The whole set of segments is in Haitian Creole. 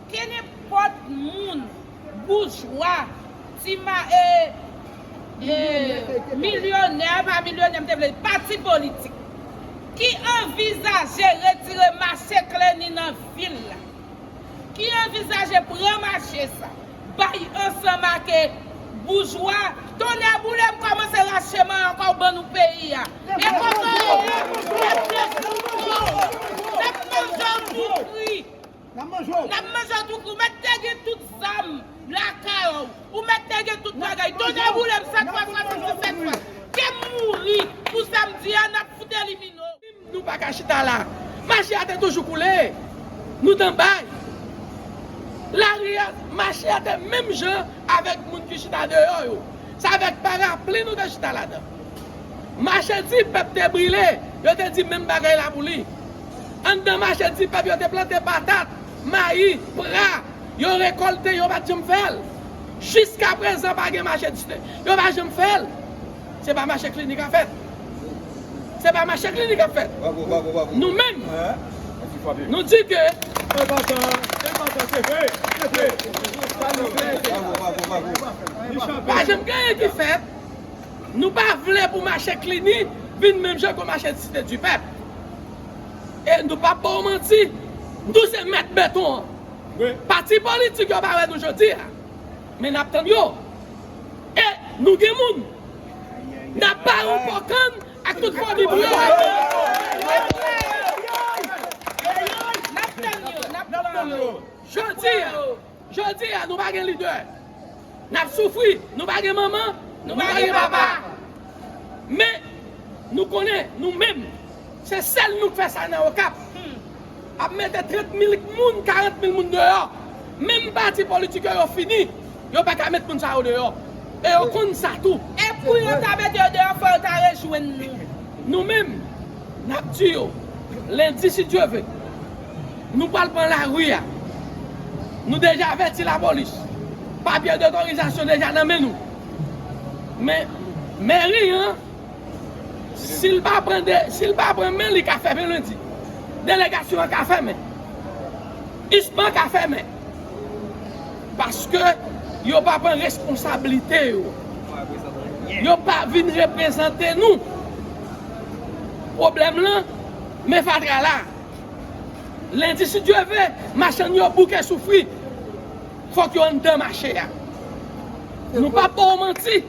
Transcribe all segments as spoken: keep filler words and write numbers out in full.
Ke nenpòt moun, boujwa, ti ma, e, e, milyonè, pa milyonè, m te vle di, pati politik, ki anvizaje retire mache Kleni nan vil la, ki anvizaje pran mache sa, bay ansanm ak boujwa, tonnè boule m kòmanse rache manyen ankò ban nou peyi a. E kote w ye a? N ap manje w tou kri. N ap manje w. N ap manje w tou kri. Ou mèt te gen tout zam lakay ou. Ou mèt te gen tout bagay. Tonnè boule m, sèt fwa swasannsis sèt fwa. Ke m mouri pou sa m di a, n ap fout elimine w. Nou pa ka chita la. Mache a te toujou koule. Nou t anba l. Lari a, mache a te menm jan avèk moun ki chita deyò yo. Se avèk parapli nou te chita ladan. Mache Dipèp te brile, yo te di menm bagay la pou li. Anndan mache Dipèp, yo te plante patat, mayi, pra, yo rekòlte, yo pa t janm fè l. Jiskaprezan, pa gen mache Dipèp, yo pa janm fè l. Se pa mache Kleni k ap fèt. Se pa mache Kleni k ap fèt. Bravo, bravo, bravo. Nou menm, hein? Nou di ke pa janm gen anyen ki fèt. Nou pa vle pou mache Kleni vin menm jan ke mache Site Dipèp. E nou p ap ba w manti, nou se mèt beton an. Pati politik yo pa wè nou jodi a, men n ap tann yo. E nou gen moun. N ap ba yo po kann ak tout fanmi pou yo. N ap tann yo, n ap tann yo. Jodi a, jodi a, nou pa gen lidè. N ap soufri, nou pa gen manman, nou pa gen papa. Men, nou konnen, nou menm, se sèl nou k fè sa nan Okap. Ap mete trant mil moun, karant mil moun deyò. Menm pati politik yo, yo fini. Yo pa ka met moun sa yo deyò. E yo konn sa tou. E pou yo ta mete yo deyò, fò yo ta rejwenn nou. Nou menm, n ap di yo, lendi, si Dye vle, nou pral pran lari a. Nou deja avèti lapolis. Papye dotorizasyon deja nan men nou. Men, mèri an, si l pa pran de, si l pa pran men, li ka fèmen lendi. Delegasyon an ka fèmen. Ispan ka fèmen. Paske yo pa pran responsablite yo. Yo pa vin reprezante nou. Pwoblèm lan, men fatra la. Lendi, si Dye vle, machann yo bouke soufri. Fòk yo anndan mache a. Nou p ap ba w manti.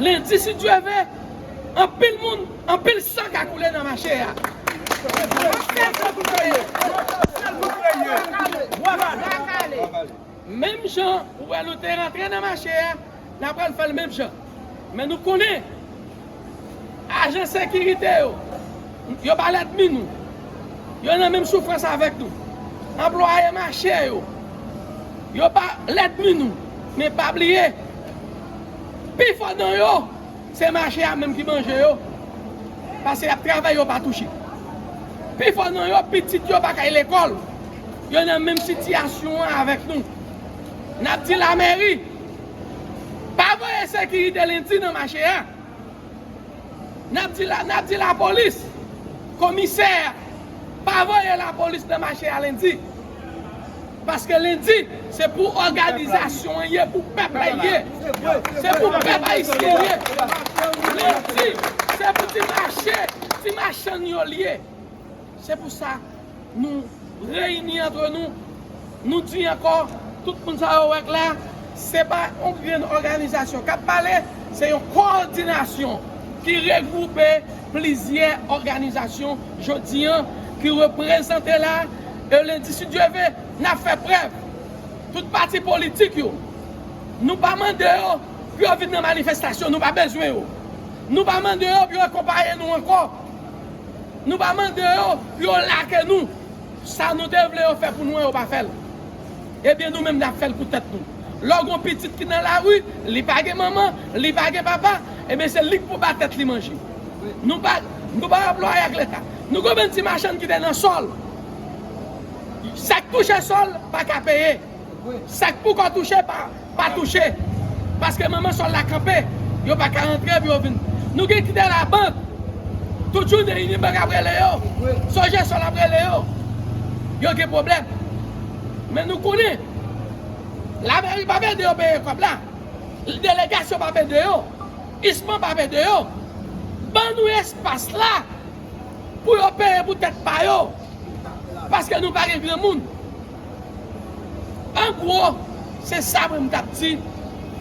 Lendi, si Dye vle, anpil moun, anpil san ka koule nan mache a. Menm jan ou wè nou te rantre nan mache a, n ap pral fè l menm jan. Men nou konnen, ajan sekirite yo, yo pa lènmi nou. Yo nan menm soufrans avèk nou. Anplwaye mache yo, yo pa lènmi nou. Men pa bliye, pifò nan yo, se mache a menm ki manje yo. Paske y ap travay, yo pa touche. Pifò nan yo, pitit yo pa ka al lekòl. Yo nan menm sitiyasyon an avèk nou. N ap di lamèri, pa voye sekirite lendi nan mache a. N ap di la, n ap di lapolis, komisè, pa voye lapolis nan mache a lendi. Paske lendi, se pou òganizasyon an ye, pou pèp la ye. Se pou pèp ayisyen ye. Lendi, se pou ti mache, ti machann yo l ye. Se pou sa, nou reyini antre nou, nou di ankò, tout moun sa yo w wè k la, se pa yon grenn òganizasyon k ap pale, se yon kowòdinasyon ki regwoupe plizyè òganizasyon jodi an ki reprezante la, e lendi, si Dye vle, n ap fè prèv. Tout pati politik yo, nou pa mande yo pou yo vin nan manifestasyon, nou pa bezwen yo. Nou pa mande yo pou yo akonpaye nou ankò. Nou pa mande yo pou yo lage nou. Sa nou te vle yo fè pou nou an, yo pa fè l. Ebyen, nou menm, n ap fè l pou tèt nou. Lè w gen yon pitit ki nan lari, li pa gen manman, li pa gen papa, ebyen, se li k pou ba tèt li manje. Nou pa, nou pa anplwaye ak Leta. Nou gen yon bann ti machann ki te nan Sòl. Sa k touche Sòl, pa ka peye. Sa k poko touche, pa, pa touche. Paske manman Sòl la kanpe, yo pa ka rantre pou yo vin. Nou gen ki te labank. Tout jounen, Unibank ap rele yo. Sogersol ap rele yo. Yo gen pwoblèm. Men nou konnen, lameri p ap ede yo peye kòb la. Delegasyon p ap ede yo. Isman p ap ede yo. Ban nou espas la pou yo peye pou tèt pa yo. Paske nou pa gen granmoun. An gwo, se sa mwen m t ap di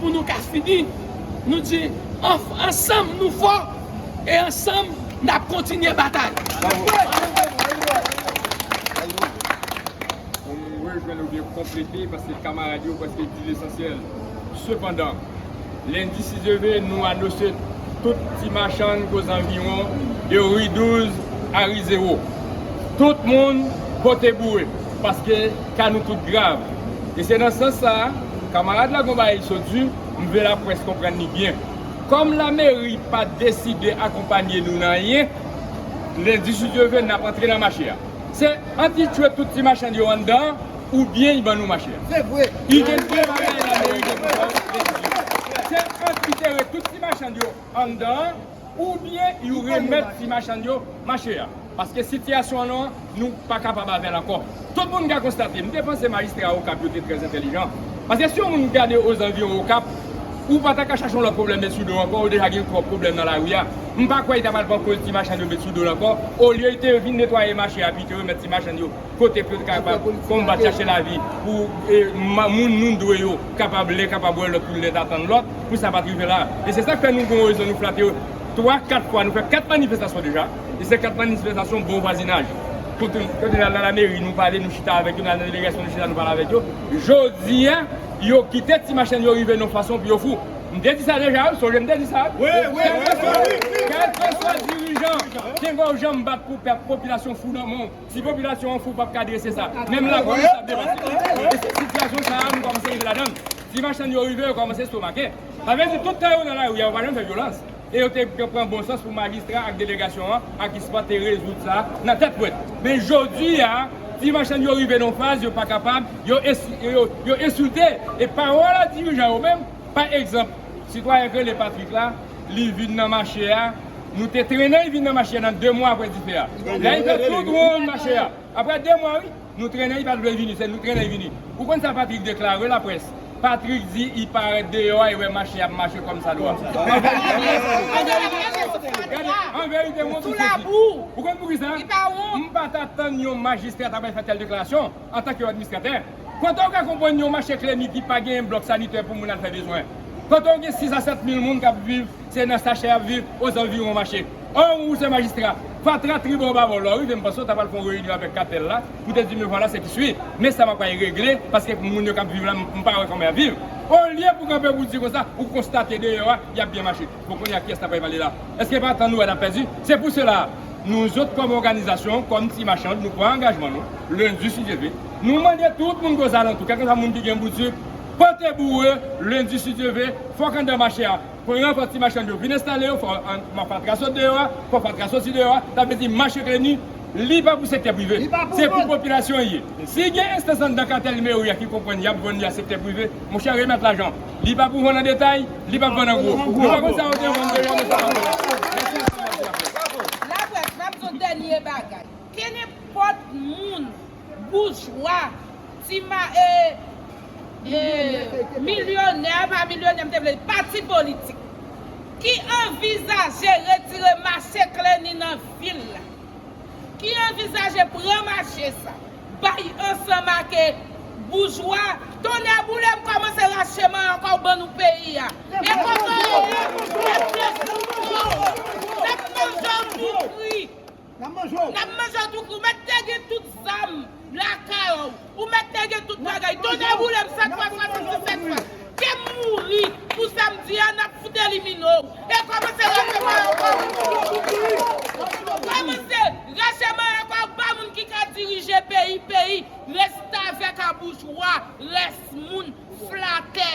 pou nou ka fini. Nou di, anf-, ansanm nou fò e ansanm n ap kontinye batay. Pou m rejwenn oubyen konplete, paske kamarad yo prèske di lesansyèl. Sepandan, lendi, si Dye vle, nou anonse tout ti machann k ozanviwon de ri douz a ri zewo. Tout moun pote boure, paske ka nou tout grav. E se nan sans sa a, kamarad la gon bagay sot di, m vle laprès konprann li byen. Kòm lameri pa deside akonpanye nou nan anyen, lendi, si Dye vle, n ap antre nan mache a. Se ant li tchwe tout ti machann yo anndan, oubyen li ban nou mache a. Se vre. Li gen de bagay lameri gen pou fè. Se ant li tchwe tout ti machann yo anndan, oubyen li remèt ti machann yo mache a. Paske sitiyasyon an, nou pa kapab avè l ankò. Tout moun ka konstate, m te panse majistra Okap yo te trè entèlijan. Paske si yon moun gade ozanviwon Okap, ou pa ta ka chache yon lòt pwoblèm met sou do ankò, ou deja gen twòp pwoblèm nan lari a. M pa kwè li ta pral pran koz ti machann yo met sou do l ankò. Olye li te vin netwaye mache a, pi te remèt ti machann yo kote pou yo te kapab konbat, chache lavi, pou, e, ma-, moun nou dwe yo kapab lè, kapab wè lòt, pou lè ta tann lòt, pou sa pa t rive la. E se sa k fè nou gon rezon nou flate yo. Twa, kat fwa, nou fè kat manifestasyon deja. E se kat manifestasyon bon vwazinaj. Kote, kote n al nan lameri, nou pale, nou chita avèk yo, n al nan delegasyon, nou chita, nou pale avèk yo. Jodi a, yo kite ti machann yo rive nan fason pou yo fou. M te di sa deja, wi, sonje m te di sa. Wi, wi, wi, wi, wi. Kèlkeswa dirijan, kenbe w janm bat pou pèp, popilasyon fou nan men w. Si popilasyon an fou, p ap ka drese sa. Menm lapolis ap depase. E se sitiyasyon sa a, nou kòmanse rive ladan l. Ti machann yo rive, yo kòmanse estomake. Sa vle di tout tan yo nan lari a, yo pa janm fè vyolans. E yo te pran bon sans pou majistra ak delegasyon an, ak ispan te rezoud sa nan tèt pwèt. Men jodi a, ti machann yo rive nan faz, yo pa kapab, yo esi-, yo, yo ensilte. E pawòl a dirijan yo menm, pa egzanp, sitwayen k rele Patrick la, li vin nan mache a, nou te trennen l vin nan mache a nan de mwa apre dife a. Lè li fè tout wonn mache a. Apre de mwa, wi, nou trennen, li pa t vle vini, se nou trennen l vini. Ou konn sa Patrick deklare laprès? Patrick di li parèt deyò a, li wè mache ap mache kòmsadwa. An verite, gade, an verite, mwen tou sezi. Ou konn poukisa? M pa t atann yon majistra ta pral fè tèl deklarasyon antanke yon administratè. Kote w ka konprann yon mache Kleni ki pa genyen blòk sanitè pou moun al fè bezwen? Kote w gen sis a sèt mil moun k ap viv, se nan sachè y ap viv, ozanviwon mache. Ò, ou se majistra. Fatra tribò babò lò, wi, m panse w ta pral fè yon reyinyon avèk katèl la, pou te di, men vwala se ki swi. Men sa m ap pral regle, paske moun yo k ap viv la, m, m pa wè kòman y ap viv. Olye pou kanpe pou di konsa, ou konstate deyò a, y ap byen mache. Bon, kounye a, kiyès n ap pale la? Èske pa tan nou wè n ap pèdi? Se pou sela, nou zòt kòm òganizasyon, kòm ti machann, nou pran angajman nou, lendi, si Dye vle, nou mande tout moun k ozalantou, kèlkeswa moun ki gen boutik, pote boure, lendi, si Dye vle, fòk anndan mache a, pran ranfò ti machann yo, vin enstale yo, fò an, fatra sot deyò a, fò fatra soti deyò a, sa vle di mache Kleni, li pa pou sektè prive. Se pou popilasyon li ye. Si gen enstans anndan katèl meri a ki konprann y ap vann li a sektè prive, monchè, remèt lajan. Li pa pou vann an detay, li p ap vann an gwo. Nou pa konn sa yo te vann deja, men sa pa vre. Mèsi anpil, mèsi anpil. Laprès, m ap di yon dènye bagay. Kenenpòt moun, boujwa, ti ma-, e, e, milyonè, pa milyonè, m te vle di, pati politik, ki anvizaje retire mache Kleni nan vil la, ki anvizaje pran mache sa, bay ansanm ak boujwa, tonnè boule m kòmanse rache manyen ankò ban nou peyi a. E kote w ye? N ap manje w tou kri. N ap manje w tou kri. Ou mèt te gen tout zam lakay ou. Ou mèt te gen tout bagay. Tonnè boule m, sèt fwa, swasanndisèt fwa. Ke m mouri pou sa m di a, n ap fout elimine w. E kòmanse rache manyen ankò. Kòmanse rache manyen ankò ba moun ki ka dirije peyi, peyi restavèk a boujwa, rès moun, flatè.